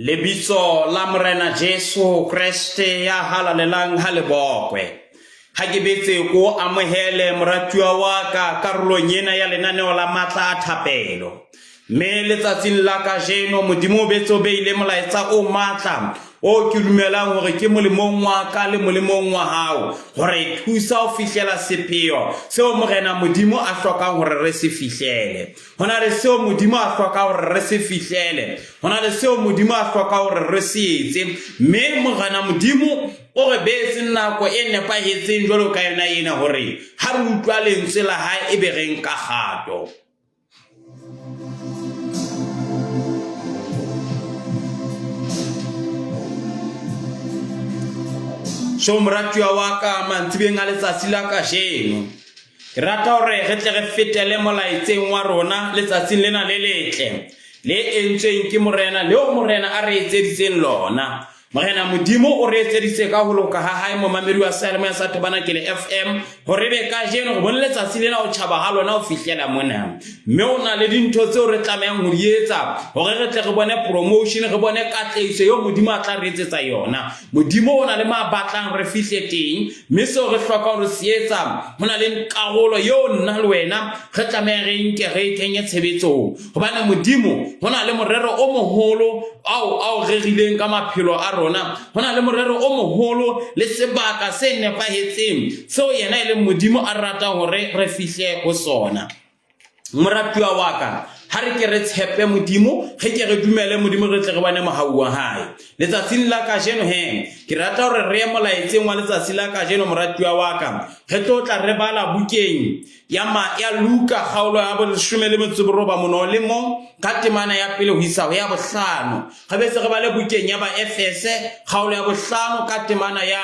Lebitso la Morena Jesu Kreste ya halalelang ha le bokwe. Ha ke betse ko amohele moratuwa wa ka karolong ena ya lenaneo la matla a thapelo. Mme letsatsing la kajeno Modimo o betse o beile molaetsa o matla o ke dumelang hore ke molemong wa ka le molemong wa hao hore thusa ho fihlela sepheo seo Morena Modimo a hlokang hore re se fihlele. Ho na le seo Modimo a hlokang hore re se fihlele. Ho na le seo Modimo a hlokang hore re se etse. Mme Morena Modimo o re beetse nako e nepahetseng jwalo ka yona ena hore ha re utlwa lentswe la hae e be re nka kgato. So moratuwa wa ka mantsibeng a letsatsi la kajeno. Ke rata hore re tle re fetele molaetseng wa rona letsatsing lena le letle le entsweng ke Morena leo Morena a re etseditseng lona. Morena Modimo o re etseditse ka ho loka ha hae momamedi wa seyalemoya sa Thobanakele FM hore be kajeno re bone letsatsi lena ho tjhaba ha lona ho fihlela mona. Mme o na le dintho tseo re tlamehang ho di etsa hore re tle re bone promotion, re bone katlehiso eo Modimo a tla re etsetsa yona. Modimo o na le ma batlang re fihle teng, mme seo re hlokang ho se etsa, ho na le karolo eo nna le wena re tlameha re nke re e kenye tshebetsong. Hobane Modimo ho na le morero o moholo ao a o rerileng ka maphelo a rona. Ho na le morero o moholo le sebaka se nepahetseng seo yena e leng Modimo a ratang hore re fihle ho sona. Moratuwa wa ka, ha re ke re tshepe Modimo, re ke re dumele Modimo, re tle re bone mohau wa hae. Letsatsing la kajeno he, ke rata hore re ye molaetseng wa letsatsi la kajeno, moratuwa wa ka. Re tlo tla re bala bukeng ya, ma, ya Luka kgaolo ya boleshome le metso boroba mono le mong ka temana ya pele ho isa ho ya bohlano. Re betse re bale bukeng ya Baefese kgaolo ya bohlano ka temana ya,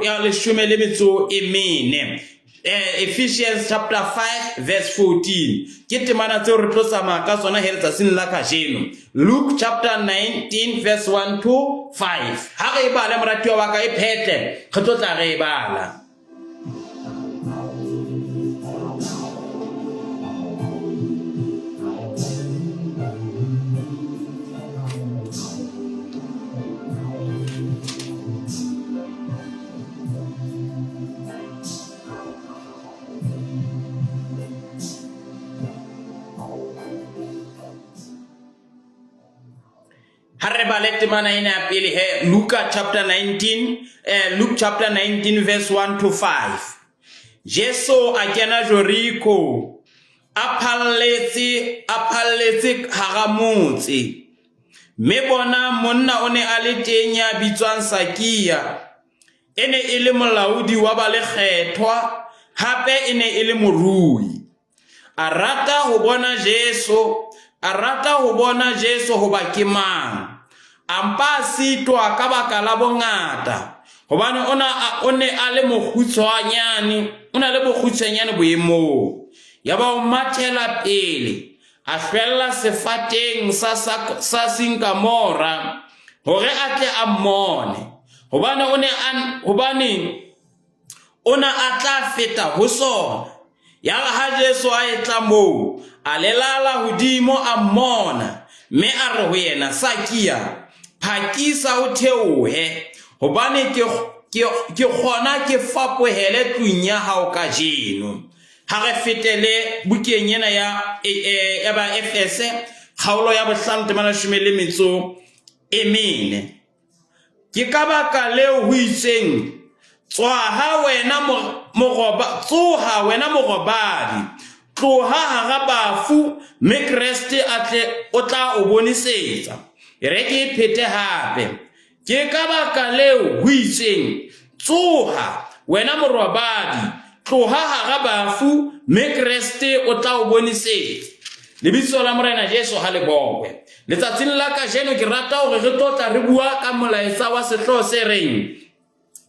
ya leshome le metso e mene. Ephesians chapter 5 verse 14 ke temana tseo re tlo tsamaya ka tsona he letsatsing la kajeno. Luke chapter 19 verse 1 to 5. Ha re e bale moratuwa wa ka e phetle, re tlo tla re e bala. Ha re bale temana ena ya pele he, Luka chapter 19, Luke chapter 19 verse 1 to 5. Jesu a kena Jeriko, a phalletse, a phalletse hara motse. Mme bona monna o ne a le teng ya bitswang Sakia. E ne e le molaodi wa balekgethwa, hape e ne e le morui. A rata ho bona Jesu, a rata ho bona Jesu hoba ke mang. A mpa a sitwa ka baka la bongata, hobane o na o ne a le mokgutshwanyane, o na le bokgutshwanyane boemong. Yaba o mathela pele, a hlwella sefateng sa, sa, sa sinkamora hore a tle a mmone, hobane o ne a, hobane o ne a tla feta ho sona. Yare ha Jesu a etla moo, a lelala hodimo a mmona, mme a re ho yena, Sakia, phakisa o theohe, hobane ke, ke, ke kgona ke fapohele tlung ya hao kajeno. Ha re fetele bukeng ena ya, e, e, ya Baefese, kgaolo ya bohlano temana leshome le metso e mene. Ke ka baka leo ho itsweng, Tswaha wena moroba, tsoha wena morobadi, tloha hara bafu, mme Kreste a tle o tla o bonesetsa. E re ke e phete hape. Ke ka baka leo ho itsweng, Tsoha, wena morobadi, tloha hara bafu, mme Kreste o tla o bonesetsa. Lebitso la Morena Jesu ha le bokwe. Letsatsing la kajeno ke rata hore re tlo tla re bua ka molaetsa wa sehlooho se reng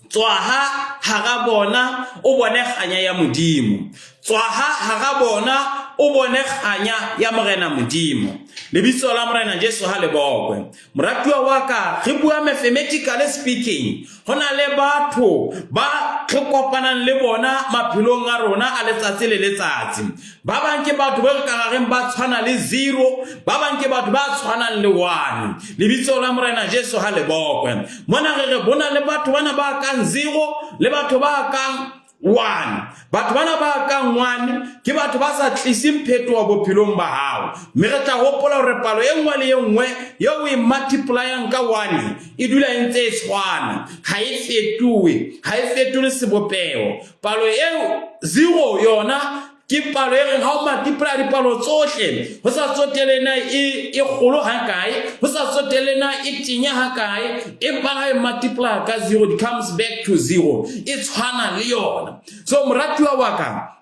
Tswaha hara bona o bone kganya ya Modimo. Tswaha hara bona o bone kganya ya Morena Modimo. Lebitso la Morena Jesu ha le bokwe. Moratuwa wa ka, re bua mathematically speaking, ho na le batho ba re kopanang le bona maphelong a rona a letsatsi le letsatsi. Ba bang ke batho ba re ka reng ba tshwana le zero, ba bang ke batho ba tshwanang le one. Lebitso la Morena Jesu ha le bokwe. Mona re re bona le batho bana ba kang zero le batho ba kang one. Batho bana ba kang one ke batho ba sa tliseng phetoho bophelong ba hao. Mme re tla hopola hore palo e nngwe le e nngwe eo o e multiplyang ka one e dula e ntse e tshwana, ha e fetohe, ha e fetole sebopeho. Palo eo zero yona ke palo e reng ha o multiply dipalo tsohle, ho sa tsotele na e e kgolo hakae, ho sa tsotele na e tenya hakae, empa ha e multiply ka zero, it comes back to zero, e tshwana le yona. So moratuwa wa ka,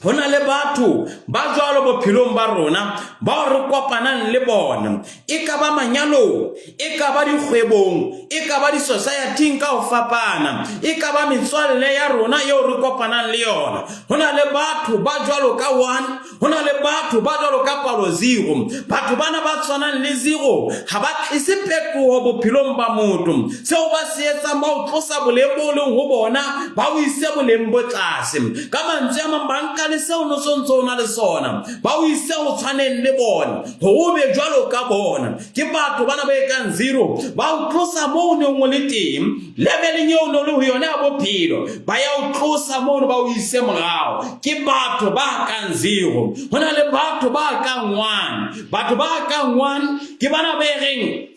ho na le batho ba jwalo bophelong ba rona bao re kopanang le bona, e ka ba manyalong, e ka ba dikgwebong, e ka ba di-society-ing ka ho fapana, e ka ba metswalle ya rona eo re kopanang le yona. Ho na le batho ba jwalo ka one, ho na le batho ba jwalo ka palo zero. Batho bana ba tshwanang le zero ha ba tlise phetoho bophelong ba motho. Seo ba se etsang, ba o tlosa boleng bo leng ho bona, ba o ise boleng bo tlase. Ka mantswe a mang, ba nka le seo no so ntso o na le sona, ba o ise ho tshwaneng le bona, hore o be jwalo ka bona. Ke batho bana ba ekang zero, ba o tlosa moo o neng o le teng, leveleng eo o ne o le ho yona ya bophelo, ba ya o tlosa mono, ba o ise morao. Ke batho ba kang zero. Ho na le batho ba kang one. Batho ba kang one ke bana ba e reng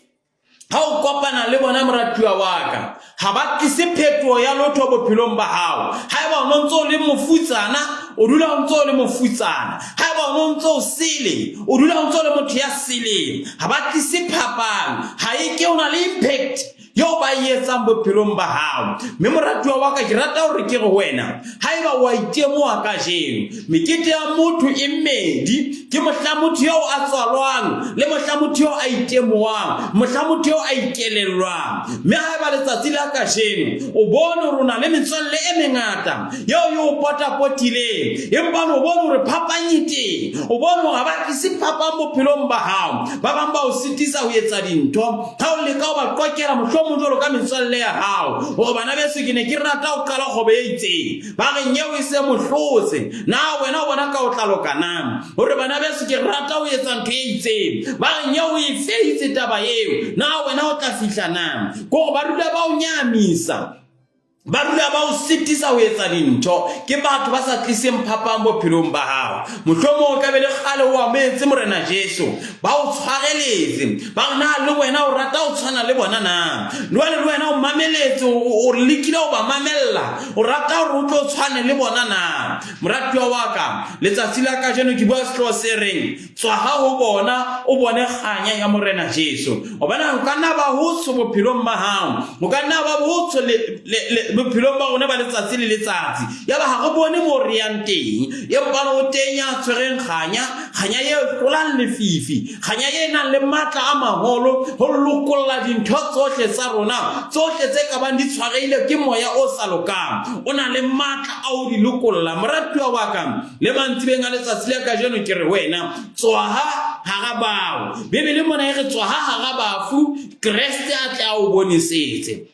ha o kopana le bona, moratuwa wa ka, ha ba tlise phetoho ya lotho bophelong ba hao. Haeba o no ntso o le mofutsana, o dula o ntso o le mofutsana. Haeba o no ntso o sele, o dula o ntso o le motho ya seleng. Ha ba tlise phapang, ha e ke o na le impact eo ba e etsang bophelong ba hao. Mme moratuwa wa ka, ke rata hore ke re ho wena, haeba o a itemoha kajeno, mekete ya motho e mmedi, ke mohla motho eo a tswalwang le mohla motho eo a itemohang, mohla motho eo a ikelellwang. Mme haeba letsatsi la kajeno o bone hore o na le metswalle e mengata eo e o potapotileng, empa o bone hore phapang e teng, o bone hore ha ba tlise phapang bophelong ba hao, ba bang ba o sitisa ho etsa dintho, ha o leka ho ba qokela mohlomong jwalo ka metswalle ya hao hore bana beso ke ne ke rata ho qala kgwebo e itseng, ba reng eo e se mohlotse, na wena o bona ka o tla loka na? Hore bana beso ke rata ho etsa ntho e itseng, ba reng eo e feitse taba eo, na wena o tla fihla na? Kore ba dula ba o nyahamisa, ba dula ba o sitisa ho etsa dintho. Ke batho ba sa tliseng phapang bophelong ba hao. Mohlomong o ka be le kgale o amohetse Morena Jesu, ba o tshwareletse, ba re na le wena o rata ho tshwana le bona na? Jwale le wena o mameletse, o lekile ho ba mamella, o rata hore o tlo tshwane le bona na? Moratuwa wa ka, letsatsi la kajeno ke bua sehlooho se reng tswa ha ho bona o bone kganya ya Morena Jesu. Hobane ho ka nna ba hotsho bophelong ba hao, ho ka nna ba hotsho bophelong ba rona ba letsatsi le letsatsi, yaba ha re bone moo re yang teng. Empa o teng ya tshwereng kganya, kganya e hlolang lefifi, kganya e nang le matla a maholo ho lokolla dintho tsohle tsa rona, tsohle tse ka bang di tshwarehile ke moya o sa lokang. O na le matla a ho di lokolla. Moratuwa wa ka, le mantsibeng a letsatsi la kajeno ke re ho wena, tswaha hara bao. Bibele mona e re tswaha hara bafu, Kreste a tle a o bonesetse.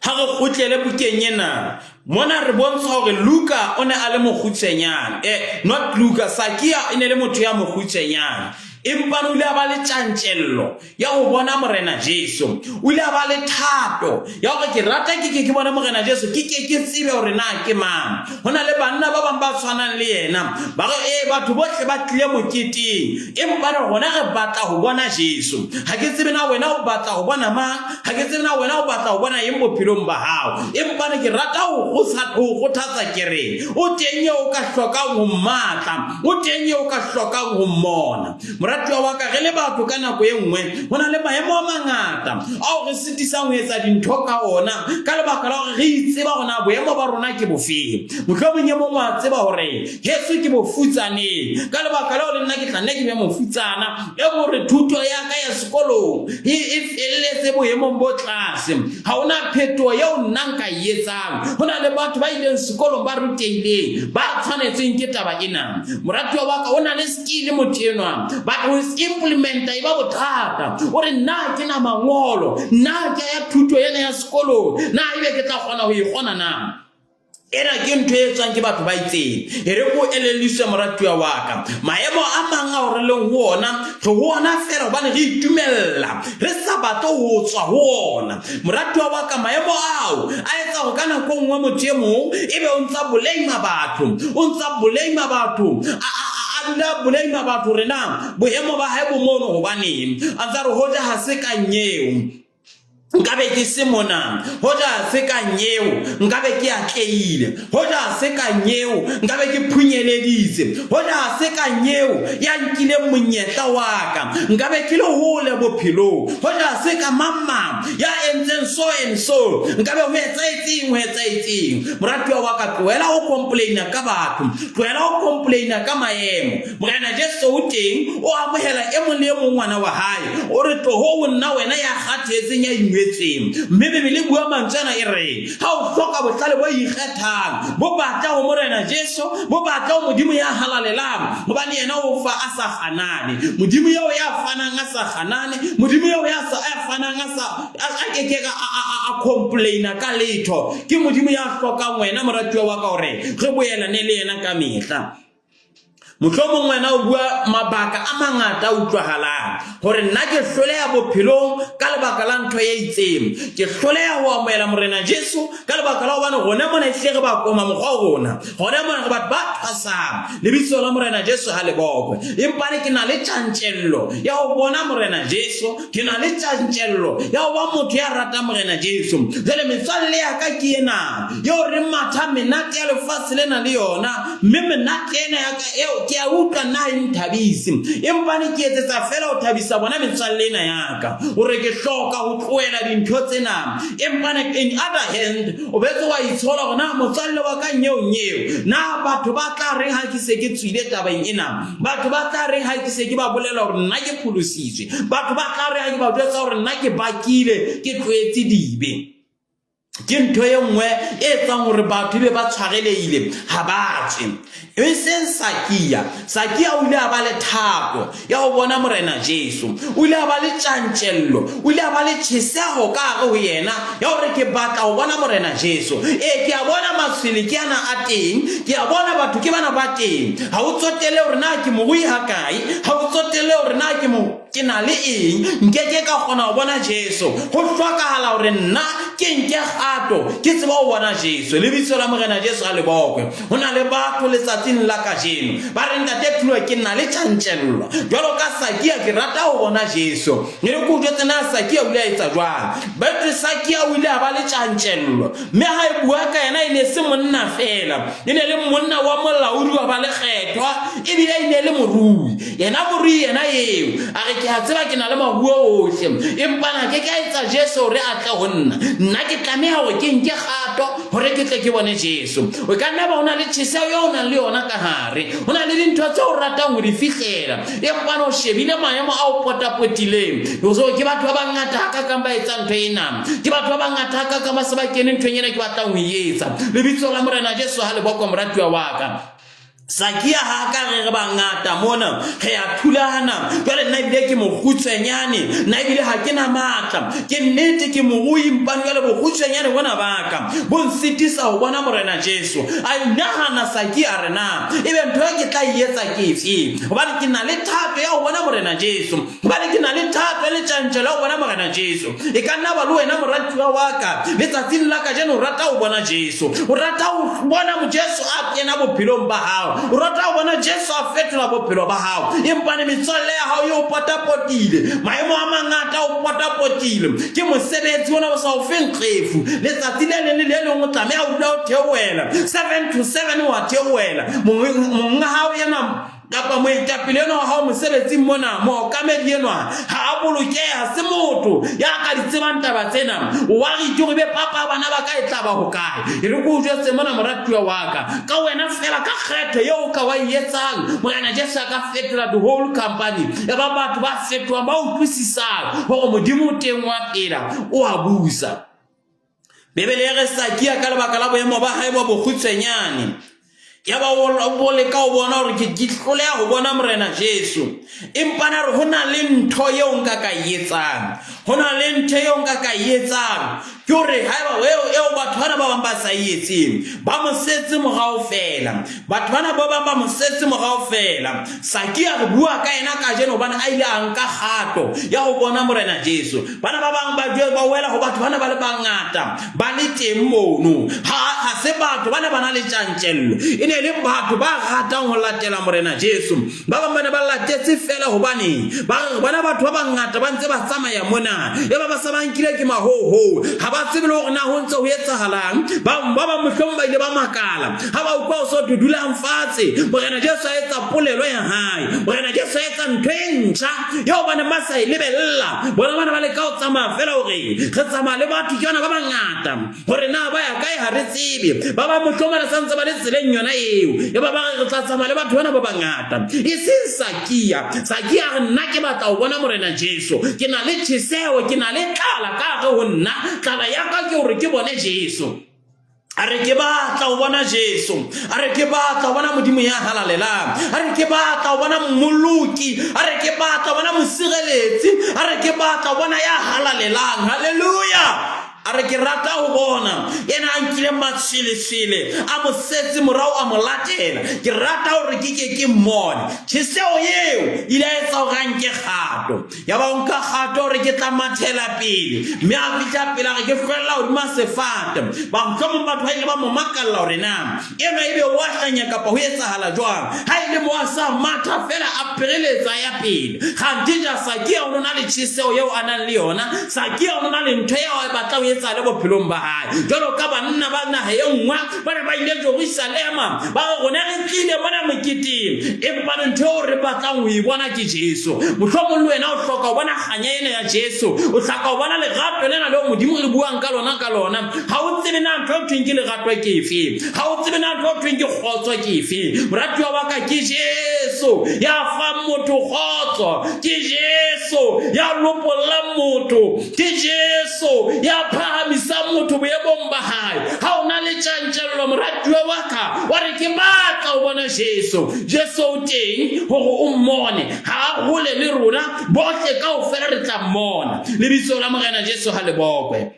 Ha re kgutlele bukeng ena, mona re bontsha hore Luka o ne a le mokgutshwenyane. Not Luka, Sakia e ne le motho ya mokgutshwenyane. Empa o ile a ba le tjantjello ya ho bona Morena Jesu. O ile a ba le thato ya hore ke rata ke ke ke bone Morena Jesu, ke ke ke tsebe hore na ke mang. Ho na le banna ba bang ba tshwanang le yena, ba re ee, batho bohle ba tlile moketeng, empa re rona re batla ho bona Jesu. Ha ke tsebe na wena o batla ho bona mang, ha ke tsebe na wena o batla ho bona eng bophelong ba hao, empa ne ke rata ho kgothatsa ke re o teng eo o ka hlokang ho mmatla, o teng eo o ka hlokang ho mmona. Moratuwa wa ka, re le batho ka nako e nngwe ho na le maemo a mangata ao re sitisang ho etsa dintho ka ona ka lebaka la hore re itseba hore na boemo ba rona ke bofeng. Mohlomong e mong wa tseba hore heso ke bofutsaneng, ka lebaka leo le nna ke tla nne ke be mofutsana, e hore thuto ya ka ya sekolong e felletse boemong bo tlase. Ha hona phetoho eo nna nka e etsang. Ho na le batho ba ileng sekolong ba rutehileng ba tshwanetsweng ke taba ena. Moratuwa wa ka, o na le skill motho enwa, but ho implementa e ba bothata. O re nna ke na mangolo, nna ke ya thuto ena ya sekolong, na ebe ke tla kgona ho e kgona na? Ena ke ntho e etswang ke batho ba itseng. E re ko elelliswe moratuwa wa ka. Maemo a mang ao re leng ho ona, re ho ona feela hobane re itumella, re sa batle ho tswa ho ona. Moratuwa wa ka, maemo ao a etsa hore ka nako e nngwe motho e mong ebe o ntsa blame batho, o ntsa blame batho, a dula a blame batho hore na boemo ba hae bo mono hobaneng. A ntsa re hoja ha se ka nyeo. Nkabe ke se mona, hoja se ka nyeo, nkabe ke atlehile. Hoja se ka nyeo, nkabe ke phunyeleditse. Hoja se ka nyeo, ya nkileng monyetla wa ka, nkabe ke le hole bophelong. Hoja se ka mang mang, ya entseng so and so, nkabe ho etsaetseng, ho etsaetseng. Moratuwa wa ka, tlohela ho complaina ka batho, tlohela ho complaina ka maemo. Morena Jesu o teng, o amohela e mong le e mong ngwana wa hae. O re, Tloho ho nna wena ya kgathetseng, ya ingwetseng. Mme Bibele e bua mantswe ana e re, Ha o hloka bohlale bo ikgethang, bo batla ho Morena Jesu, bo batla ho Modimo ya halalelang, hobane yena o fa a sa kganane. Modimo eo ya fanang a sa kganane, Modimo eo ya sa ya fanang a sa a ke ke a complaina ka letho. Ke Modimo ya hlokang wena moratuwa wa ka hore re boelane le yena ka mehla. Mohlomong wena o bua mabaka a mangata a utlwahalang hore nna ke hloleha bophelong ka lebaka la ntho e itseng. Ke hloleha ho amohela Morena Jesu ka lebaka la hobane rona mona ehlile re ba koma mokgwa wa rona. Rona mona re batho ba thwasang. Lebitso la Morena Jesu ha le bokwe. Empa ke na le tjantjello ya ho bona Morena Jesu. Ke na le tjantjello ya ho ba motho ya ratang Morena Jesu. Jwale metswalle ya ka ke ena eo re matha menate ya lefatshe lena le yona. Mme menate ena ya ka eo ke a utlwa nna ha e nthabise, empa ne ke etsetsa feela ho thabisa bona metswalle ena ya ka. O re ke hloka ho tlohela dintho tsena. Empa ne in other hand, o betse wa itshola hore na motswalle wa ka nyeo nyeo, na batho ba tla reng ha ke se ke tswile tabeng ena? Batho ba tla reng ha ke se ke ba bolela hore nna ke pholositswe? Batho ba tla reng ha ke ba jwetsa hore nna ke bakile, ke tlohetse dibe? Ke ntho e nngwe e etsang hore batho ebe ba tshwarelehile ha ba tswe. E seng Sakia. Sakia o ile a ba le thato ya ho bona Morena Jesu. O ile a ba le tjantjello. O ile a ba le tjheseho ka hare ho yena ya hore ke batla ho bona Morena Jesu. Ee, ke a bona matshwele ke ana a teng. Ke a bona batho ke bana ba teng. Ha o tsotelle hore na ke morui hakae. Ha o tsotelle hore na ke mo Ke na le eng? Nke ke ka kgona ho bona Jesu. Ho hlokahala hore nna ke nke kgato, ke tsebe ho bona Jesu. Lebitso la Morena Jesu a le bokwe. Ho na le batho letsatsing la kajeno ba re, Ntate Thulo, ke na le tjantjello. Jwalo ka Sakia, ke rata ho bona Jesu. E re ke o jwetse na Sakia o ile a etsa jwang. Ba Sakia o ile a ba le tjantjello. Mme ha e bua ka yena e ne se monna feela, e ne le monna wa molaodi wa ba lekgethwa, ebile e ne le morui. Yena morui yena eo, a re, Ke a tseba ke na le maruo ohle, empa na ke ka etsa Jesu hore a tle ho nna? Nna ke tlameha hore ke nke kgato hore ke tle ke bone Jesu. O ka nna ba o na le tjheseho eo o nang le yona ka hare, ho na le dintho tseo o ratang ho di fihlela, empa na o shebile maemo a o potapotileng, so ke batho ba bangata hakakang ba etsang ntho ena. Ke batho ba bangata hakakang ba se ba kene nthong ena ke batlang ho e etsa. Lebitso la Morena Jesu ha le bokwe, moratuwa wa ka. Sakia ha ka re re bangata mona re a thulana jwale nna ebile ke mokgutshwenyane nna ebile ha ke na matla ke nnete ke morui mpane jwale bokgutshwenyane bona baka bo nsitisa ho bona Morena Jesu. A inahana Sakia a re na ebe ntho e ke tla e etsa ke efe hobane ke na le thato ya ho bona Morena Jesu. Hobane ke na le thato le tjantjelo ya ho bona Morena Jesu. E ka nna ba le wena moratuwa wa ka, letsatsing la kajeno o rata ho bona Jesu. O rata ho bona Jesu a kena bophelong ba hao. O rata ho bona Jesu a fetola bophelo ba hao. Empa ne metswalle ya hao e o potapotile. Maemo a mangata a o potapotile. Ke mosebetsi ona o sa o feng qefu. Letsatsi le leng le le leng o tlameha ho dula o theohela. 7 to 7 wa theohela. Monga hao ena kapa moetapele enwa wa hao mosebetsing mona, mookamedi enwa ha a bolokeha, se motho ya ka di tsebang taba tsena. Wa re ke be papa bana ba ka e tla ba hokae? E re ke o jwetse mona moratuwa wa ka, ka wena fela ka kgetho eo o ka wa e etsang, Morena Jesu a ka fetola the whole company ya ba batho ba fetohang, ba utlwisisang hore Modimo o teng wa phela, o a busa. Bibele e re Sakia ka lebaka la boemo ba hae bo bokgutshwenyane yaba o leka ho bona hore ke hloleha ho bona Morena Jesu, empa na re ho na le ntho eo nka ka e etsang, ho na le ntho eo nka ka e etsang. Ke hore haeba eo eo batho bana ba bang ba sa e etseng, ba mo setse morao feela. Batho bana ba bang ba mo setse morao feela. Sakia re bua ka yena kajeno hobane a ile a nka kgato ya ho bona Morena Jesu. Bana ba bang ba ba wela ho batho bana ba le bangata ba le teng mono. Ha ha se batho ba ne ba na le tjantjello. E ne e le batho ba ratang ho latela Morena Jesu. Ba bang ba ne ba latetse feela hobane ba re bona batho ba bangata ba ntse ba tsamaya mona. Eba ba sa ba nkile ke mahoohoo. Ha ba tsebe le hore na ho ntse ho etsahalang. Ba ba bang mohlomong ba ile ba makala ha ba utlwa ho so thwe dulang fatshe. Morena Jesu a etsa polelo ya hae. Morena Jesu a etsa ntho e ntjha eo ba neng ba sa e lebella. Bona ba ne ba leka ho tsamaya feela hore re tsamaya le batho ke yona ba bangata. Hore na ba ya kae ha re tsebe. Ba bang mohlomong ba sa ntse ba le tseleng yona eo. Eba ba re re tla tsamaya le batho bana ba bangata. E seng Sakia. Sakia a re nna ke batla ho bona Morena Jesu. Ke na le tjheseho, ke na le tlala ka hare ho nna. Tlala ya ka ke hore ke bone Jesu. A re ke batla ho bona Jesu. A re ke batla ho bona Modimo ya halalelang. A re ke batla ho bona Mmoloki. A re ke batla ho bona Mosireletsi. A re ke batla ho bona ya halalelang. Haleluya! A re ke rata ho bona yena a nkileng matshweleswele a mo setse morao a mo latela. Ke rata hore ke ke ke mmone. Tjheseho eo ile a etsa hore a nke kgato. Ya ba o nka kgato hore ke tla mathela pele. Mme a fihla pele a re ke hlwella hodima sefate. Ba mohlomong batho ba ile ba mo makalla hore na enwa ebe o a hlanya kapa ho etsahala jwang. Ha e le mo a sa matha feela a phereletsa ya pele. Kganthe ja Sakia o na le tjheseho eo a nang le yona. Sakia o na le ntho eo a batlang ho etsahale bophelong ba hae. Jwalo ka banna ba naha e nngwe ba ne ba ile Jerusalema, ba re rona re tlile mona moketeng, empa ntho eo re batlang ho e bona ke Jesu. Mohlomong le wena o hloka ho bona kganya ena ya Jesu. O hloka ho bona lerato lena leo Modimo re buang ka lona ka lona. Ha o tsebe na ntho e thweng ke lerato ke efe. Ha o tsebe na ntho e thweng ke kgotso ke efe. Moratuwa wa ka ke Jesu ya fang motho kgotso. Ke Jesu ya lopollang motho. Ke Jesu ya phahamisang motho boemong ba hae. Ha o na le tjantjello moratuwa wa ka, wa re ke batla ho bona Jesu. Jesu o teng hore o mmone. Ha a hole le rona, bohle kaofela re tla mmona. Lebitso la Morena Jesu ha le bokwe.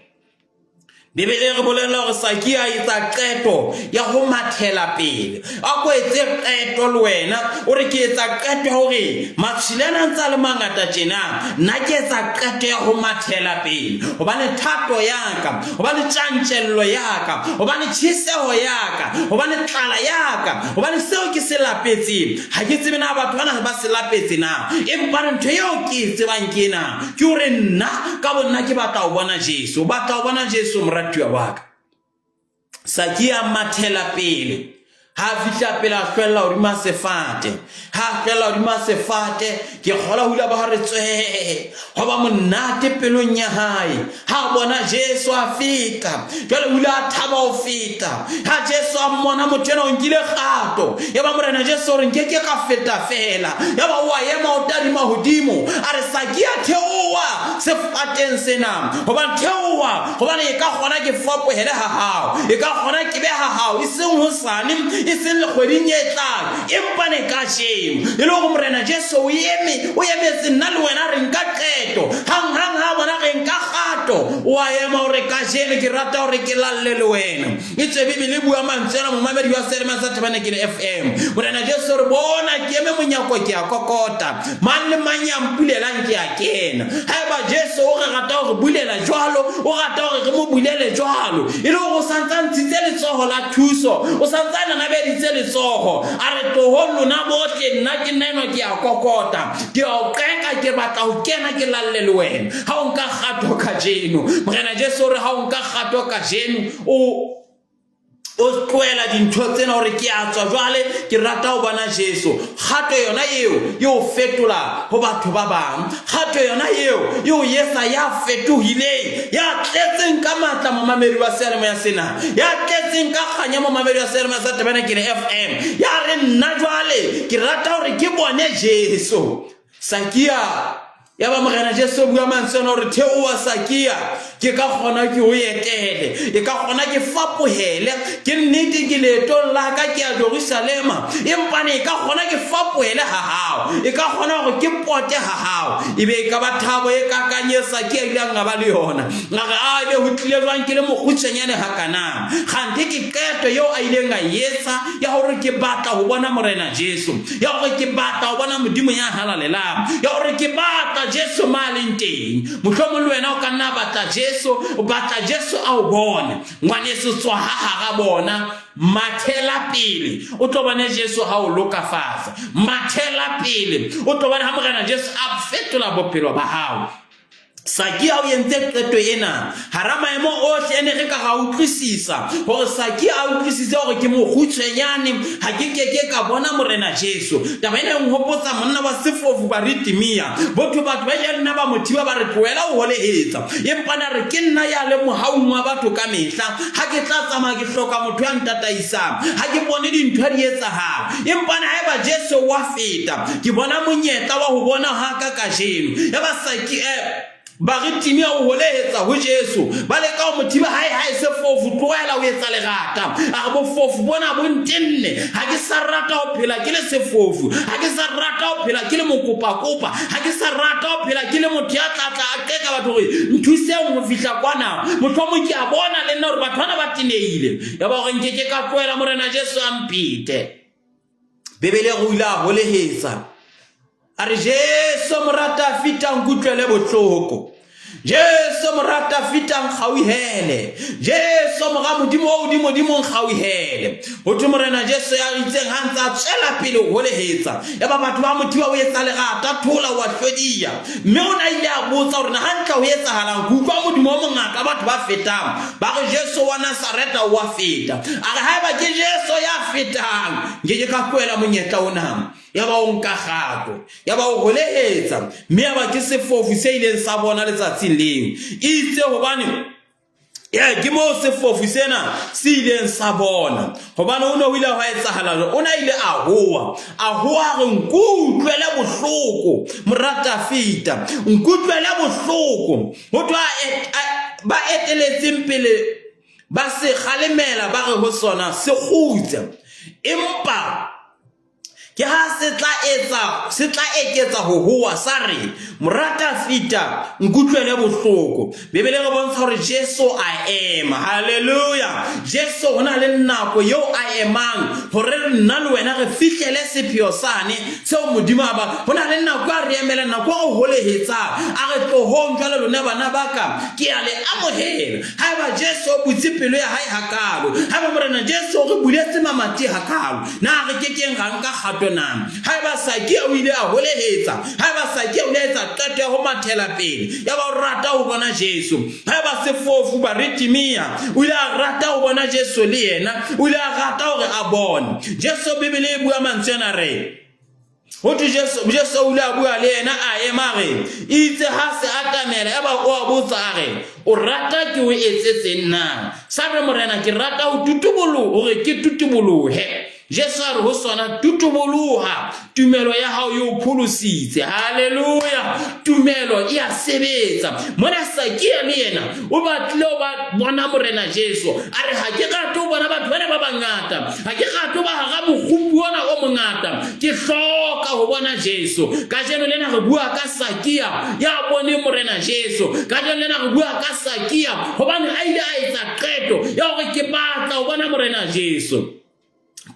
Bibele e re bolella hore Sakia a etsa qeto ya ho mathela pele. A ko etse qeto le wena, o re ke etsa qeto ya hore matshwele ana a ntse a le mangata tjena, nna ke etsa qeto ya ho mathela pele. Hobane thato ya ka, hobane tjantjello ya ka, hobane tjheseho ya ka, hobane tlala ya ka, hobane seo ke se lapetseng, ha ke tsebe na batho bana ba se lapetse na, empa ntho eo ke e tsebang ke ena, Ke hore nna ka bonna ke batla ho bona Jesu. O batla ho bona Jesu, moratuwa wa ka. Sakia mathela pele. Ha a fihla pele a hlwella hodima sefate. Ha a hlwella hodima sefate, ke kgola ho ile ba re tswee. Ho ba monate pelong ya hae. Ha a bona Jesu a feta, jwale o ile a thaba ho feta. Ha Jesu a mmona motho enwa o nkile kgato. Ya ba Morena Jesu o re nke ke ka feta feela. Ya ba o a ema o tadima hodimo. A re Sakia theoha sefateng sena. Hobane theoha, hobane e ka kgona ke fapohele ha hao. E ka kgona ke be ha hao, e seng hosane, e seng le kgweding e tlang, empa ne kajeno. E le hore Morena Jesu o eme, o emetse nna le wena re nka qeto. Hang hang ha bona re nka kgato, o a ema hore kajeno ke rata hore ke lalle le wena. E tswe Bibele e bua mantswe ana momamedi wa Selema sa Tabernacle FM. Morena Jesu re bona ke eme monyako ke a kokota. Mang le mang ya mpulelang ke a kena. Haeba Jesu o re rata hore bulela jwalo, o rata hore re mo bulele jwalo. E le hore o santse a ntshitse letsoho la thuso, o santse a nanabeditse letsoho. A re tlohong lona bohle, nna ke nna enwa ke a kokota. Ke a o qeka, ke batla ho kena ke lalle le wena. Ha o nka kgato kajeno, Morena Jesu o re ha o nka kgato kajeno, o o tlohela dintho tsena hore ke a tswa jwale ke rata ho bona Jesu. Kgato yona eo e o fetola ho batho ba bang. Kgato yona eo e o etsa ya fetohileng, ya tletseng ka matla momamedi wa seyalemoya sena, ya tletseng ka kganya momamedi wa seyalemoya sa Tabernacle FM. Ya re nna jwale ke rata hore ke bone Jesu. Sakia Yaba Morena Jesu o bua mantswe ana hore theoha Sakia, ke ka kgona ke o etele, e ka kgona ke fapohele. Ke nnete ke leetong la ka ke ya Jerusalema, empa ne e ka kgona ke fapohele ha hao, e ka kgona hore ke pote ha hao. E be e ka ba thabo e kakang e Sakia ileng a ba le yona. A re, a ebe ho tlile jwang ke le mokgutshwanyane hakana? Kganthe ke qeto eo a ileng a e etsa ya hore ke batla ho bona Morena Jesu. Ya gore ke batla go bona Modimo ya halalelang, ya gore ke batla Jesu ma leng teng. Mohlomong le wena o ka nna batla Jesu, o batla Jesu a o bone. Ngwaneso, tswa ha hara bona, mathela pele o tlo bone Jesu ha o lokafatsa. Mathela pele o tlo bone ha Morena Jesu a fetola bophelo ba hao. Sakia o entse qeto ena hara maemo ohle e ne re ka ra utlwisisa hore Sakia a utlwisise hore ke mokgutshwenyane ha ke keke ka bona Morena Jesu. Taba ena e nhopotsa monna wa sefofu Baritimia. Botho batho ba ile nna ba mo thiba ba re tlohela ho holehetsa. Empa na re ke nna ya le mohaung wa batho ka mehla. Ha ke tla tsamaya ke hloka motho ya ntataisang. Ha ke bone dintho di etsahala. Empa na haeba Jesu wa feta, ke bona monyetla wa ho bona ha ka kajeno. Yaba Saki eh, Baritimi a o holehetsa ho Jesu, ba leka ho mo thiba hae ha e se fofu, tlohela ho etsa lerata. A re bofofu bona bo ntenne, ha ke sa rata ho phela ke le sefofu, ha ke sa rata ho phela ke le mokopakopa, ha ke sa rata ho phela ke le motho ya tla tla a qeka batho hore nthuseng ho fihla kwana. Mohlomong ke a bona le nna hore batho bana ba tenehile. Yaba hore nke ke ka tlohela Morena Jesu a mpete. Bibele re o ile a holehetsa. A re Jesu mora Dafita nkutlwele bohloko. Jesu mora Dafita nkgauhele. Jesu mora Modimo o hodimodimo nkgauhele. Ho thwe Morena Jesu ya itseng ha ntse a tswela pele ho holehetsa. Yaba batho ba mo thiba o etsa lerata thola wa hlwediya. Mme o ne a ile a botsa hore na hantle ho etsahalang. Ke utlwa modumo o mongata batho ba fetang. Ba re Jesu wa Nazareta o a feta. A re haeba ke Jesu ya fetang, nke ke ka tlohela monyetla ona. Yaba o nka kgato, yaba o holehetsa, mme yaba ke sefofu se ileng sa bona letsatsing leo. Itse hobane ee ke moo sefofu sena se ileng sa bona hobane o ne o ile hwa etsahala jwang o ne a ile a hoa a hoa re nkutlwele bohloko mora Dafita nkutlwele bohloko ho thwa ba eteletseng pele ba se kgalemela ba re ho sona se kgutse empa ke ha se tla etsa se tla eketsa ho hoa sa re mora Dafita nkutlwele bohloko Bibele re bontsha hore Jesu a ema haleluya Jesu ho na le nako eo a emang hore nna le wena re fihlele sepheo sane seo Modimo a ba ho na le nako a re emela nako a re holehetsang a re tlohong jwale lona bana ba ka ke a le amohela haeba Jesu o butse pelo ya hae hakalo haeba Morena Jesu o re buletse mamati hakalo Na re ke keng ra nka kgato na? Haeba Sakia o ile a holehetsa, haeba Sakia o ile a etsa qeto ya ho mathela pele, yaba o rata ho bona Jesu. Haeba sefofu Baritimia o ile a rata ho bona Jesu le yena, o ile a rata hore a bone Jesu. Bibele e bua mantswe ana re ho thwe Jesu, Jesu o ile a bua le yena a ema re itse ha se atamela yaba o a botsa a re o rata ke o etsetseng na? Sa re Morena ke rata ho tutubolo hore ke tutubolohe. Jesu a re ho sona tutuboloha, tumelo ya hao e o pholositse. Haleluya, tumelo e a sebetsa. Mona Sakia le yena o batlile ho ba bona Morena Jesu. A re ha ke rate ho bona batho bana ba bangata, ha ke rate ho ba hara mokgupi ona o mongata, ke hloka ho bona Jesu. Kajeno lena re bua ka Sakia ya boneng Morena Jesu. Kajeno lena re bua ka Sakia hobane a ile a etsa qeto ya hore ke batla ho bona Morena Jesu.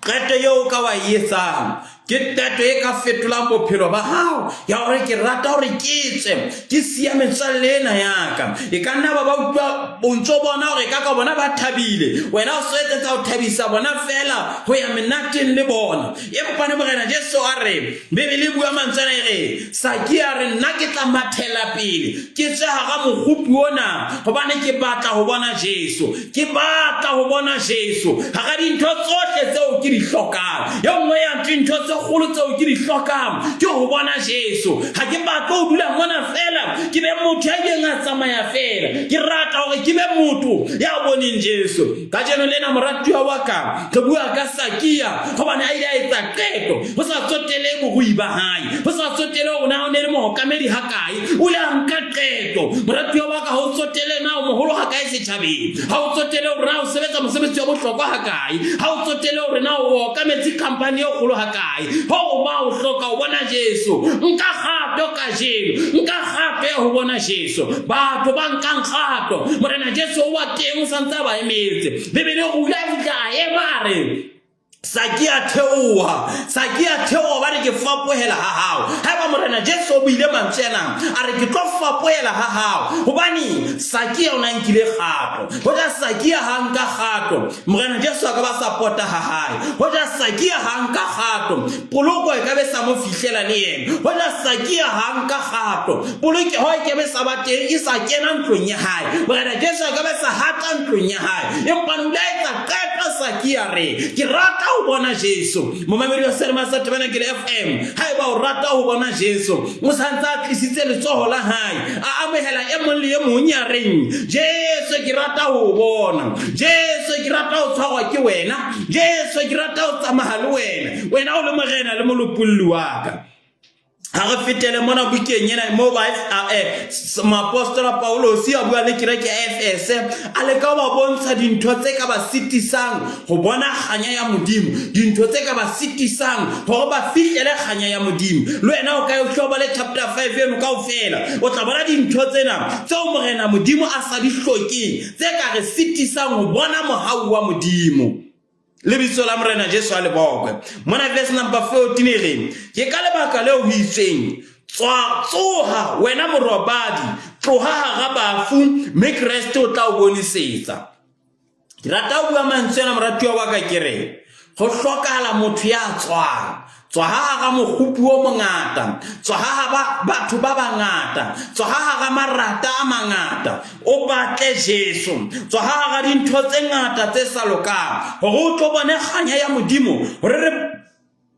Qeto eo o ka wa e etsang ke qeto e ka fetolang bophelo ba hao ya hore ke rata hore ke tswe ke siya metswalle ena ya ka. E ka nna ba ba utlwa o ntso bona hore ka ka bona ba thabile, wena o so etsetsa ho thabisa bona feela ho ya menateng le bona. Empa ne Morena Jesu a re, Bibele e bua mantswe ana e re, Sakia a re, nna ke tla mathela pele ke tswe hara mokgopi ona hobane ke batla ho bona Jesu. Ke batla ho bona Jesu hara dintho tsohle tseo ke di hlokang. E nngwe ya dintho tse kgolo tseo ke di hlokang ke ho bona Jesu. Ha ke batle ho dula mona feela ke be motho ya ileng a tsamaya feela. Ke rata hore ke be motho ya boneng Jesu. Kajeno lena moratuwa wa ka, re bua ka Sakia hobane a ile a etsa qeto. Ho sa tsotele borui ba hae, ho sa tsotele hore na o ne le mookamedi hakae, o ile a nka qeto. Moratuwa wa ka, ha o tsotele na o moholo hakae setjhabeng, ha o tsotele hore na o sebetsa mosebetsi wa bohlokwa hakae, ha o tsotele hore na o okametse khampani e kgolo hakae, ho ba o hloka ho bona Jesu. Nka kgato kajeno, nka kgato ya ho bona Jesu. Batho ba nkang kgato, Morena Jesu o wa teng, o santse a ba emetse. Bibele o ile a fihla a ema a re, Sakia theoha, Sakia theoha, ba re ke fapohela ha hao. Haeba Morena Jesu o buile mantswe ana, a re ke tlo fapohela ha hao. Hobane Sakia o na nkile kgato. Hoja Sakia ha nka kgato, Morena Jesu a ka ba sa pota ha hae. Hoja Sakia ha nka kgato, poloko e ka be sa mo fihlela le yena. Hoja Sakia ha nka kgato, polokeho e ke be sa ba teng e sa kena ntlong ya hae. Morena Jesu a ka be sa hata ntlong ya hae. Empa o ile a etsa qeto Sakia re, ke rata ho bona Jesu. Momamedi wa Selema sa Tabernacle FM, haeba o rata ho bona Jesu, o sa ntse a tlisitse letsoho la hae, a amohela e mong le e mong ya reng, Jesu ke rata ho o bona. Jesu ke rata ho tshwarwa ke wena. Jesu ke rata ho tsamaya le wena. Wena o le Morena le Molopolli wa ka. Ha re fetele mona bukeng ena moo ba moapostola Paulosi a bua le kereke ya Efese, a leka ho ba bontsha dintho tse ka ba sitisang ho bona kganya ya Modimo, dintho tse ka ba sitisang hore ba fihlele kganya ya Modimo. Le wena o ka e hloba le chapter 5 eno kaofela, o tla bona dintho tsena tseo Morena Modimo a sa di hlokeng, tse ka re sitisang ho bona mohau wa Modimo. Lebitso la Morena Jesu a le bokwe. Mona verse number 14 e re, ke ka lebaka leo ho itsweng, tswa tsoha wena morobadi, tloha hara bafu, mme Kreste o tla o bonisetsa. Ke rata ho bua mantswe ana moratuwa wa ka ke re, ho hlokahala motho ya tswang. Tswa ha hara mokgupi o mongata, tswa ha hara batho ba bangata, tswa ha hara marata a mangata, o batle Jesu. Tswa ha hara dintho tse ngata tse sa lokang, hore o tlo bone kganya ya Modimo, hore re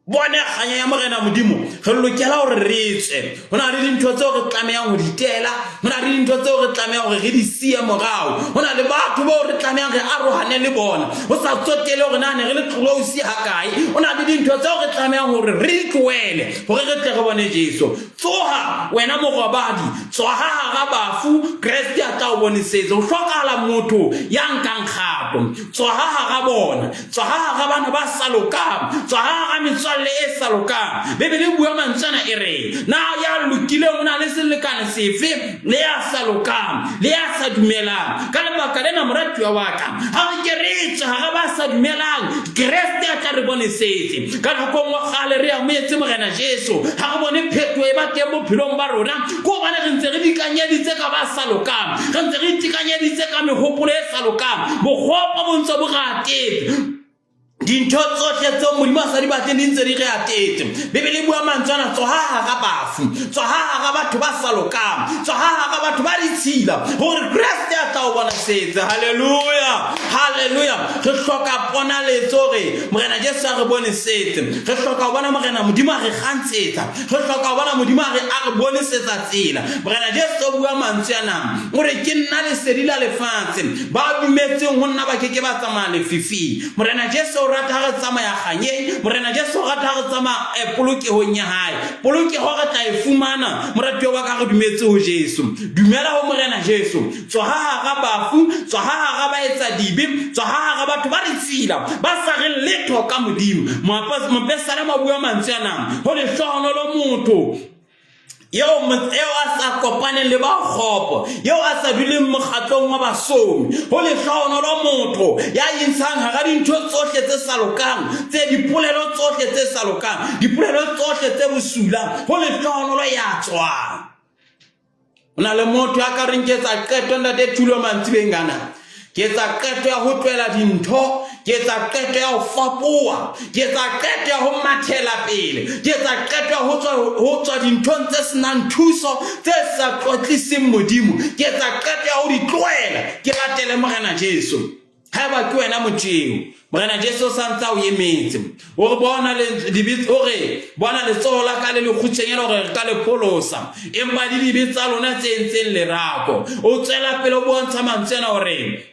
bone kganya ya Morena Modimo, re lokela hore re tswe. Ho na le dintho tseo re tlamehang ho di tela, ho na le dintho tseo re tlamehang hore re di siye morao, ho na le batho bao re tlamehang re arohane le bona, ho sa tsotele hore na ne re le close hakae. Ho na le dintho tseo re tlamehang hore re di tlohele hore re tle re bone Jesu. Tsoha wena morobadi, tswa ha hara bafu, Kreste a tla o bonesetsa. Ho hlokahala motho ya nkang kgato. Tswa ha hara bona, tswa ha hara bana ba sa lokang, tswa ha hara metswalle e sa lokang. Bibele e bua mantswe ana e re, na ya lokileng o na le selekane sefe le ya sa lokang, le ya sa dumelang? Ka lebaka lena, moratuwa wa ka, ha re ke re tswe hara ba sa dumelang, Kreste a tla re bonesetse. Ka nako nngwe kgale re amohetse Morena Jesu, ha re bone phetoho e ba teng bophelong ba rona, ke hobane re ntse re dikanyeditse ka ba sa lokang, re ntse re itekanyeditse ka mehopolo e sa lokang. Bokgopo bo ntse bo re atetse. Dintho tsohle tseo Modimo a sa di batleng di ntse di re atetse. Bibele e bua mantswe ana, tsoha hara bafu, tsoha hara batho ba sa lokang, tsoha hara batho ba ditshila, hore Kreste a tla o bona setse. Haleluya, haleluya. Re hloka ponaletso hore Morena Jesu a re bone setse. Re hloka ho bona Morena Modimo a re kgantshetsa. Re hloka ho bona Modimo a re a re bonesetsa tsela. Morena Jesu o bua mantswe ana, o re, Ke nna lesedi la lefatshe, ba dumetseng ho nna ba ke ke ba tsamaya lefifing. Morena Jesu o rata ha re tsamaya kganyeng. Morena Jesu o rata ha re tsamaya eh, polokehong ya hae. Polokeho re tla e fumana, moratuwa wa ka, re dumetse ho Jesu. Dumela ho Morena Jesu. Tswa ha hara bafu, tswa ha hara baetsadibe, tswa ha hara batho ba ditshila, ba sa reng letho ka Modimo. Mopesalema o bua mantswe ana, ho lehlohonolo motho eo eo a sa kopaneng le ba kgopo, eo a sa duleng mokgatlong wa basomi. Ho lehlohonolo motho ya intshang hara dintho tsohle tse sa lokang, tse dipolelo tsohle tse sa lokang, dipolelo tsohle tse bosula. Ho lehlohonolo ya tswang. Ho na le motho ya ka reng ke etsa qeto ntate Thulo mantsibeng ana. Ke etsa qeto ya ho tlohela dintho, ke etsa qeto ya ho fapoha, ke etsa qeto ya ho mathela pele, ke etsa qeto ya ho tswa ho tswa dinthong tse senang thuso, tse sa tlotliseng Modimo. Ke etsa qeto ya ho di tlohela, ke latele Morena Jesu. Haeba ke wena motho eo, Morena Jesu o sa ntse a o emetse. O re bona dibe, o re bona letsoho la ka le lekgutshwenyana hore re ka le pholosa, empa le dibe tsa lona tse entseng lerako. O tswela pele o bontsha mantswe ana hore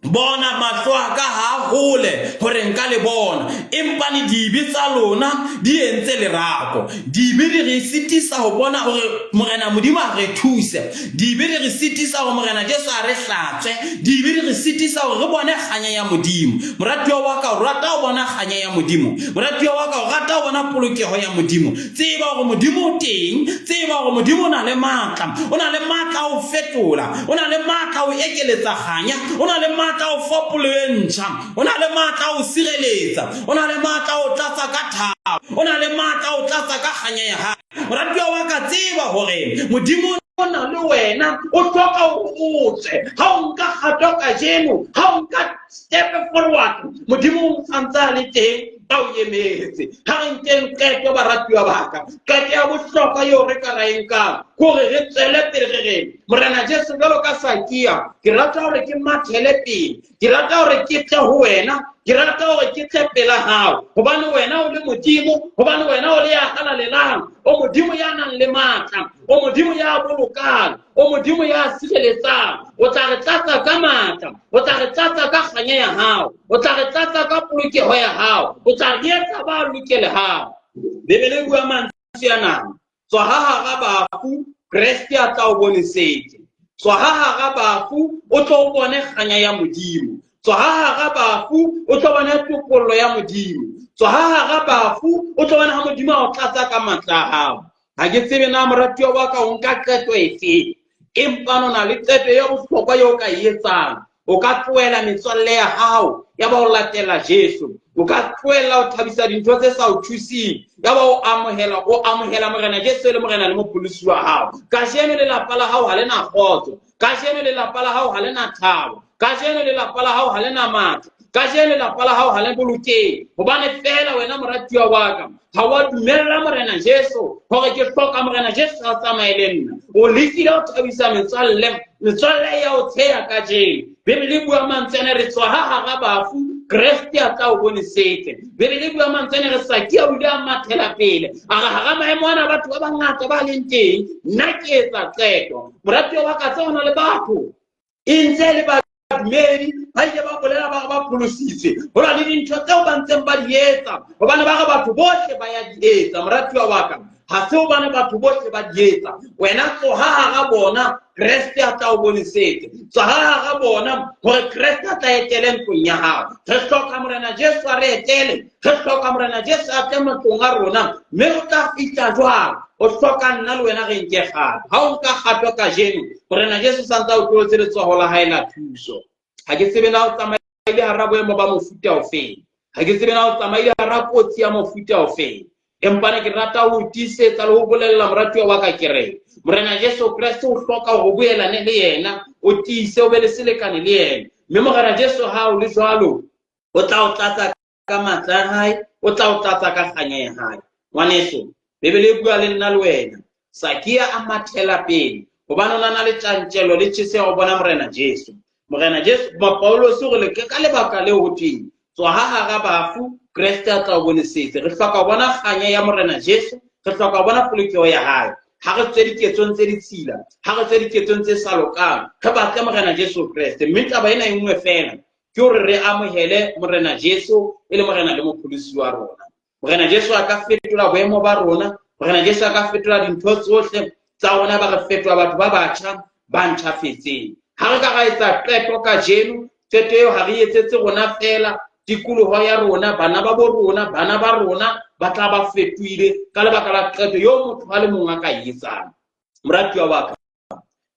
Bona, mahlo a ka ha a hole hore nka le bona, empa le dibe tsa lona di entse lerako. Dibe di re sitisa ho bona hore Morena Modimo a re thuse. Dibe di re sitisa hore Morena Jesu a re hlatswe. Dibe di re sitisa hore re bone kganya ya Modimo. Moratuwa wa ka, o rata ho bona kganya ya Modimo? Moratuwa wa ka, o rata ho bona polokeho ya Modimo? Tseba hore Modimo o teng. Tseba hore Modimo o na le matla. O na le matla a ho fetola. O na le matla a ho ekeletsa kganya. O na le matla a ho fa polo e ntjha. O na le matla a ho sireletsa. O na le matla a ho tlatsa ka thabo. O na le matla a ho tlatsa ka kganya ya hae. Moratuwa wa ka, tseba hore Modimo o na le wena. O hloka hore o tswe. Ha o nka kgato kajeno, ha o nka step forward, Modimo o santse a le teng ba o emetse. Ha re nkeng qeto, baratuwa ba ka. Qeto ya bohlokwa eo re ka ra e nkang ke hore re tswele pele re re, Morena Jesu, jwalo ka Sakia, ke rata hore ke mathele pele. Ke rata hore ke tle ho wena. Ke rata hore ke tle pela hao. Hobane wena o le Modimo, hobane wena o le ya halalelang, o Modimo ya nang le matla, o Modimo ya bolokang, o Modimo ya sireletsang. O tla re tlatsa ka matla, o tla re tlatsa ka kganya ya hao, o tla re tlatsa ka polokeho ya hao, o tla re etsa ba lokelehang. Bibele e bua mantswe ana, tswa ha hara bafu, Kreste a tla o bonesetse. Tswa ha hara bafu, o tlo o bone kganya ya Modimo. Tswa ha hara bafu, o tlo bone topollo ya Modimo. Tswa ha hara bafu, o tlo bona ha Modimo a o tlatsa ka matla a hao. Ha ke tsebe na moratuwa wa ka o nka qeto efe, empa o na le qeto ya bohlokwa eo o ka e etsang. O ka tlohela metswalle ya hao ya ba o latela Jesu. O ka tlohela ho thabisa dintho tse sa o thuseng ya ba o amohela, o amohela Morena Jesu e le Morena le Mopholosi wa hao. Kajeno lelapa la hao ha le na kgotso. Kajeno lelapa la hao ha le na thabo. Kajeno lelapa la hao ha le na matla. Kajeno lelapa la hao ha le bolokehe. Hobane feela wena moratuwa wa ka ha wa dumella Morena Jesu hore ke hloka Morena Jesu a tsamaye le nna. O lekile ho thabisa metswalle, metswalle ya o tsheya kajeno. Bibele e bua mantswe ana, re tswa ha hara bafu, Kreste a tla o bonesetse. Bibele e bua mantswe ana, re Sakia o ile a mathela pele. A re hara maemo ana batho ba bangata ba leng teng, nna ke etsa qeto. Moratuwa wa ka, tse ho na le batho e ntse le badumedi ba ile ba bolela ba re ba pholositswe. Ho na le dintho tseo ba ntseng ba di etsa hobane ba re batho bohle ba ya di etsa. Moratuwa wa ka, ha se hobane batho bohle ba di etsa. Wena tsoha hara bona, Kreste a tla o bonesetse. Tsoha hara bona hore Kreste a tla etele ntlong ya hao. Re hloka Morena Jesu a re etele. Re hloka Morena Jesu a tle matlong a rona. Mme o tla fihla jwang? O hloka nna le wena re nke kgato. Ha o nka kgato kajeno, Morena Jesu sa ntse a o tlohetse letsoho la hae la thuso. Ha ke tsebe na o tsamaile hara boemo ba mofuta ofeng. Ha ke tsebe na o tsamaile hara kotsi ya mofuta ofeng. Empa ne ke rata ho tiisetsa le ho bolella moratuwa wa ka ke re, Morena Jesu Kreste o hloka hore o boelane le yena, o tiise, o be le selekane le yena. Mme Morena Jesu ha o le jwalo, o tla o tlatsa ka matla a hae, o tla o tlatsa ka kganya ya hae. Ngwaneso, Bibele e bua le nna le wena. Sakia a mathela pele, hobane o na le tjantjello le tjheseho ho bona Morena Jesu. Morena Jesu, Paulose o re ka lebaka leo ho thweng, tswa ha hara bafu, Kreste a tla o bonesetse. Re hloka ho bona kganya ya Morena Jesu, re hloka ho bona polokeho ya hae. Ha re tswe diketsong tse ditshila, ha re tswe diketsong tse sa lokang, re batle Morena Jesu Kreste. Mme taba ena e nngwe feela, ke hore re amohele Morena Jesu e le Morena le Mopholosi wa rona. Morena Jesu a ka fetola boemo ba rona, Morena Jesu a ka fetola dintho tsohle tsa rona, ba re fetola batho ba batjha ba ntjhafetseng. Ha re ka ra etsa qeto kajeno, qeto eo ha re etsetse rona feela, tikoloho ya rona, bana ba bo rona, bana ba rona ba tla ba fetohile ka lebaka la qeto eo motho a le mong a ka e etsang. Moratuwa wa ka,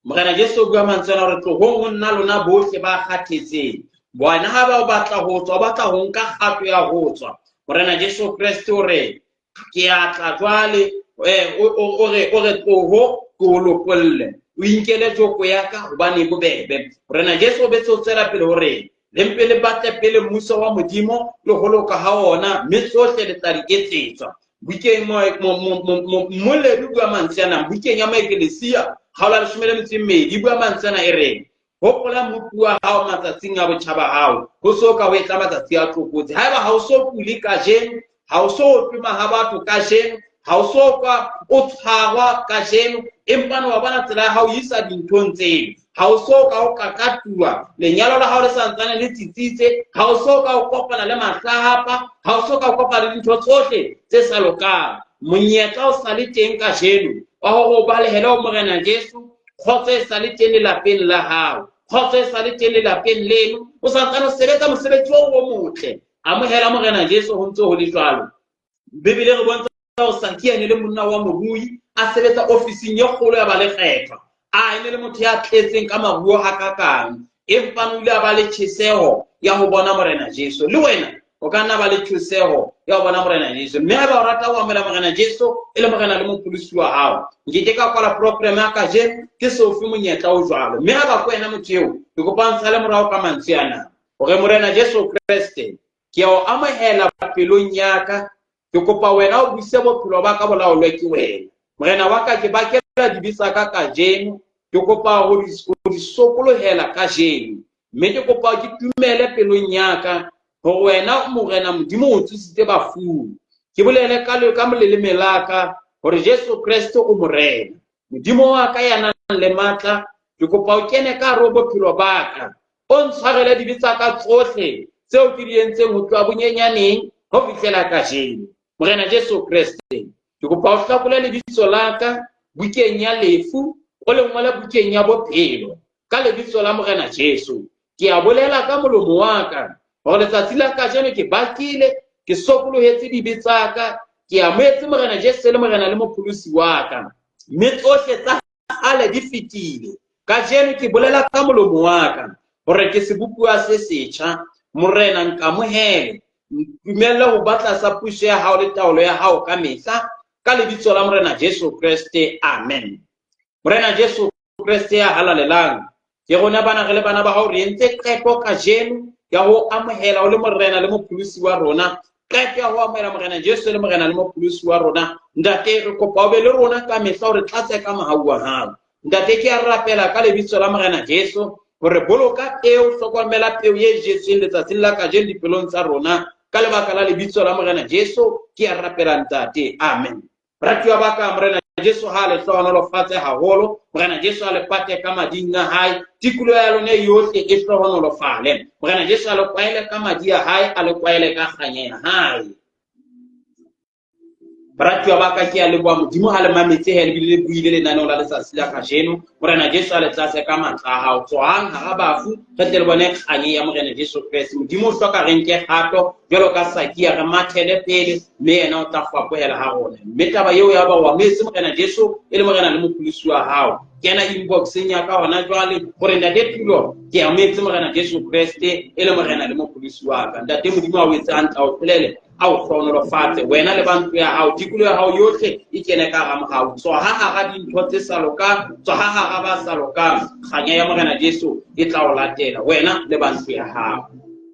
Morena Jesu o bua mantswe ana hore tlohong ho nna lona bohle ba kgathetseng. Bona ha ba o batla ho tswa, o batla ho nka kgato ya ho tswa. Morena Jesu Kreste o re, ke a tla jwale, o re tloho ke o lopolle. O inkele joko ya ka hobane e bobebe. Morena Jesu o betse o tswela pele ho re, le mpe le batle pele mmuso wa Modimo le ho loka ha ona, mme tsohle le tla di etsetswa. Bukeng mmoledi o bua mantswe ana, bukeng ya Moekelesia, kgaolo ya leshome le metso e mmedi, e bua mantswe ana e reng, hopola Mmopi wa hao matsatsing a botjha ba hao, ho so ka ho etla matsatsi a tlokotsi. Haeba ha o so kule kajeno, ha o so otlwe maha batho kajeno, ha o so kwa o tshwarwa kajeno, empa wa bona tsela ya hao e isa dinthong tseo. Ha o so ka o kakatuwa, lenyalo la hao le sa ntsane le tsitsitse, ha o so ka o kopana le mahlahapa, ha o so ka o kopana le dintho tsohle tse sa lokang. Monyetla o sa le teng kajeno wa hore o balehele ho Morena Jesu, kgotso e sa le teng lelapeng la hao, kgotso e sa le teng lelapeng leno, o sa ntsane o sebetsa mosebetsi oo o motle. Amohela Morena Jesu ho ntse ho le jwalo. Bibele re bontsha hore Sakia e ne le monna wa morui, a sebetsa ofising e kgolo ya balekgetho. A e ne le motho ya tletseng ka maruo hakakang, empa o ile a ba le tjheseho ya ho bona Morena Jesu. Le wena o ka nna ba le tjheseho ya ho bona Morena Jesu. Mme haeba o rata ho amohela Morena Jesu e le Morena le Mopholosi wa hao, nke ke ka kwala program ya kajeno ke se o fe monyetla o jwalo. Mme haeba ke wena motho eo, ke kopa o ntshale morao ka mantswe ana, hore Morena Jesu Kreste, ke a o amohela pelong ya ka, ke kopa wena o buse bophelo ba ka bo laolwe ke wena. Morena wa ka, ke bakela dibe tsa ka kajeno, ke kopa ho di sokolohela kajeno, mme ke kopa ke dumele pelong ya ka hore wena Morena Modimo o tsositse bafung. Ke bolele ka ka leleme la ka hore Jesu Kreste o Morena. Modimo wa ka ya nang le matla, ke kopa o kene ka hare ho bophelo ba ka, o ntshwarele dibe tsa ka tsohle tseo ke di entseng ho tloha bonyenyaneng ho fihlela kajeno. Morena Jesu Kreste, ke kopa o hlakole lebitso la ka bukeng ya lefu, o le ngole bukeng ya bophelo ka lebitso la Morena Jesu. Ke a bolela ka molomo wa ka hore letsatsi la kajeno ke bakile, ke sokolohetse dibe tsa ka, ke amohetse Morena Jesu le Morena le Mopholosi wa ka, mme tsohle tsa kgale di fetile. Kajeno ke bolela ka molomo wa ka hore ke sebopuwa se setjha. Morena, nkamohele, ntumelle ho ba tlasa puso ya hao le taolo ya hao ka mehla, ka lebitso la Morena Jesu Kreste, amen. Morena Jesu Kreste ya halalelang, ke rona bana re le bana ba hao re entse qeto kajeno ya ho amohela o le Morena le Mopholosi wa rona, qeto ya ho amohela Morena Jesu le Morena le Mopholosi wa rona. Ntate, re kopa o be le rona ka mehla, o re tlatse ka mohau wa hao. Ntate, ke a rapela ka lebitso la Morena Jesu hore boloka peo, hlokomela peo e jetsweng letsatsing la kajeno dipelong tsa rona, ka lebaka la lebitso la Morena Jesu ke a rapela Ntate, amen. Baratuwa ba ka, Morena Jesu ha a le hlohonolofatse haholo. Morena Jesu a le pate ka mading a hae. Tikoloho ya lona yohle e hlohonolofale. Morena Jesu a le kwaele ka madi a hae, a le kwaele ka kganya ya hae. Baratuwa ba ka, ke a leboha Modimo ha le mametse he le bile le buile lenaneo la letsatsi la kajeno. Morena Jesu a le tlatse ka matla a hao. Tsohang hara bafu, re tle le bone kganya ya Morena Jesu Kreste. Modimo o hloka re nke kgato jwalo ka Sakia, re mathele pele, mme yena o tla fapohela ha rona. Mme taba eo ya ba o amohetse Morena Jesu e le Morena le Mopholosi wa hao, kena inboxeng ya ka hona jwale hore Ntate Tulo, ke amohetse Morena Jesu Kreste e le Morena le Mopholosi wa ka. Ntate Modimo a o etse hantle, a o tlolele, a o hlohonolofatse, wena le ba ntlo ya hao, tikoloho ya hao yohle e kene ka hara mohau. Tswaha hara dintho tse sa lokang, tswaha hara ba sa lokang, kganya ya Morena Jesu e tla o latela, wena le ba ntlo ya hao.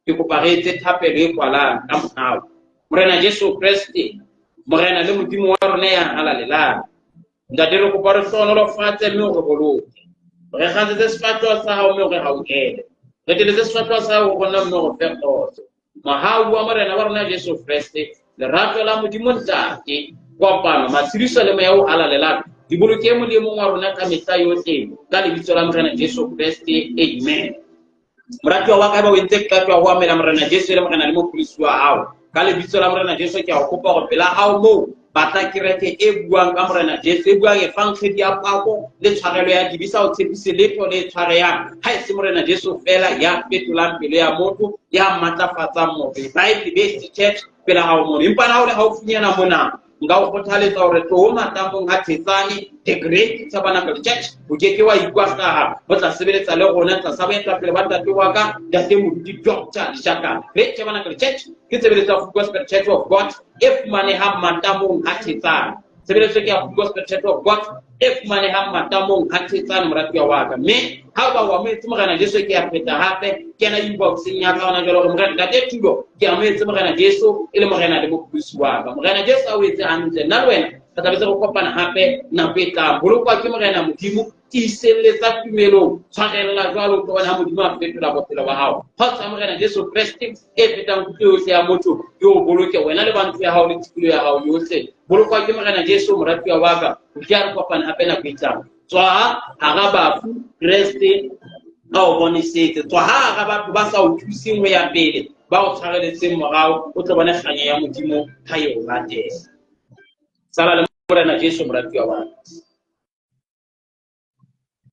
Ke kopa re etse thapelo e kwalang ka mohau. Morena Jesu Kreste, Morena le Modimo wa rona ya halalelang, Ntate, re kopa re hlohonolofatse mme o re boloke. Re kgatsetse sefahleho sa hao mme o re hauhele. Re teletse sefahleho sa hao ho rona mme o re fe kgotso. Mohau wa Morena wa rona Jesu Kreste, lerato la Modimo Ntate, kopano, matshediso le Moya o halalelang di boloke e mong le e mong wa rona ka mehla yohle, ka lebitso la Morena Jesu Kreste, amen. Moratuwa wa ka, eba o entse qeto ya ho amohela Morena Jesu e le Morena le Mopholosi wa hao, ka lebitso la Morena Jesu ke a o kopa hore pela hao moo batla kereke e buang ka Morena Jesu, e buang efankgedi ya pako le tshwarelo ya dibe, sa o tshepise letho le tshwareyang ha e se Morena Jesu feela ya fetolang pelo ya motho, ya matlafatsang motho. Bible Based Church pela hao mono. Empa na o le haufinyana mona, nka o kgothaletsa hore tloho matamong a Thetsane, The Great Tabernacle Church, o ke ke wa ikwahlaha ho tla sebeletsa le rona tlasa boetapele ba ntate wa ka, Ntate Moruti Doctor Leshakana. Great Tabernacle Church ke tshebeletso ya Full Gospel Church of God e fumanehang matamong a Thetsane. Tshebeletso ke ya Full Gospel Church of God e fumanehang matamong a Thetsane, moratuwa wa ka. Mme ha o ba o amohetse Morena Jesu, ke a pheta hape, kena inboxeng ya ka hona jwale hore Morena Ntate Tulo, ke amohetse Morena Jesu e le Morena le Mopholosi wa ka. Morena Jesu a o etse hantle. Nna le wena re tla be se re kopana hape nako e tlang. Bolokwa ke Morena Modimo, tiiselletsa tumelong, tshwarella jwalo, o tlo bona ha Modimo a fetola bophelo ba hao. Kgotso ya Morena Jesu Kreste e fetang kutlo yohle ya motho, e o boloke wena le ba ntlo ya hao le tikoloho ya hao yohle. Bolokwa ke Morena Jesu, moratuwa wa ka, ho tla re kopana hape nako e tlang. Tswa hara bafu, Kreste a o bonesetse. Tswa hara batho ba sa o thuseng ho ya pele, ba o tshwareletseng morao, o tlo bone kganya ya Modimo ha e o latela. Sala le Morena Jesu, moratuwa wa ka.